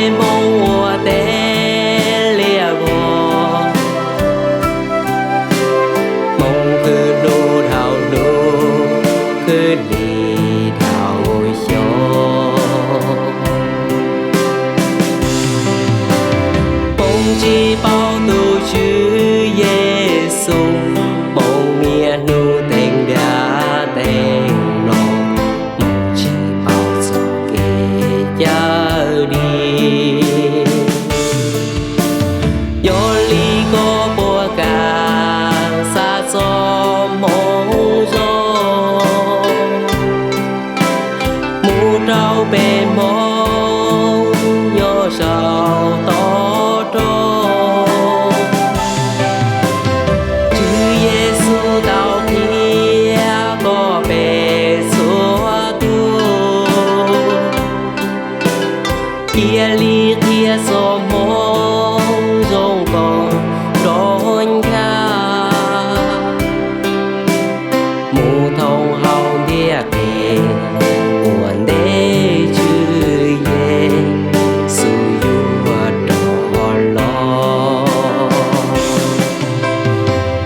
Hmoob ua teb liaj vog, Hmoob khwv hnub dhau hnub, khwv hli dhau xyoo. Hmoob tsis paub tus Tswv Yexus, Hmoob niaj hnub teev ntiaj teb no, Hmoob tsis paub txoj kev cawm dim. Yog li koj puas kam xa txoj moo zoo mus rau peb Hmoob nyob saum toj roob? Tswv Yexus tau qhia koj peb txhua tus, cia li qhia txoj moo zoo kom nrov ncha mus thoob hauv ntiaj teb, ua ntej Tswv Yexus yuav rov los.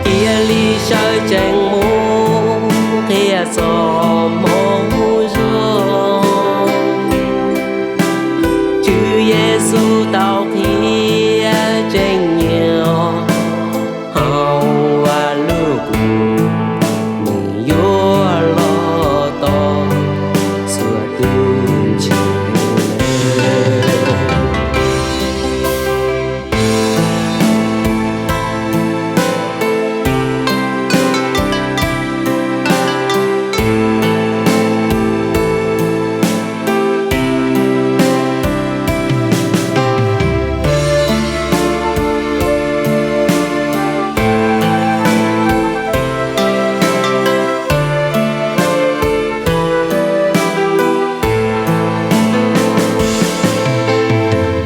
Cia li sawv tsees mus qhia txoj moo zoo. Tswv Yexus tau qhia tseem nyuaj, hauv Vaj Lug Kub nws yuav los tos txhua tus ntseeg.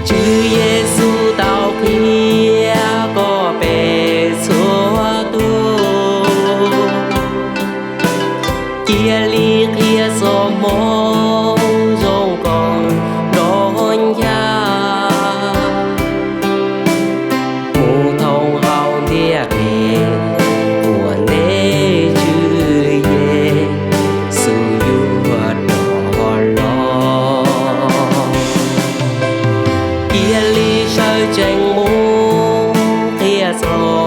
Tswv Yexus tau qhia koj peb txhua tus, cia li qhia txoj moo zoo kom nrov ncha mus thoob hauv ntiaj teb, ua ntej Tswv Yexus yuav rov los. Cia li sawv tsees mus qhia txoj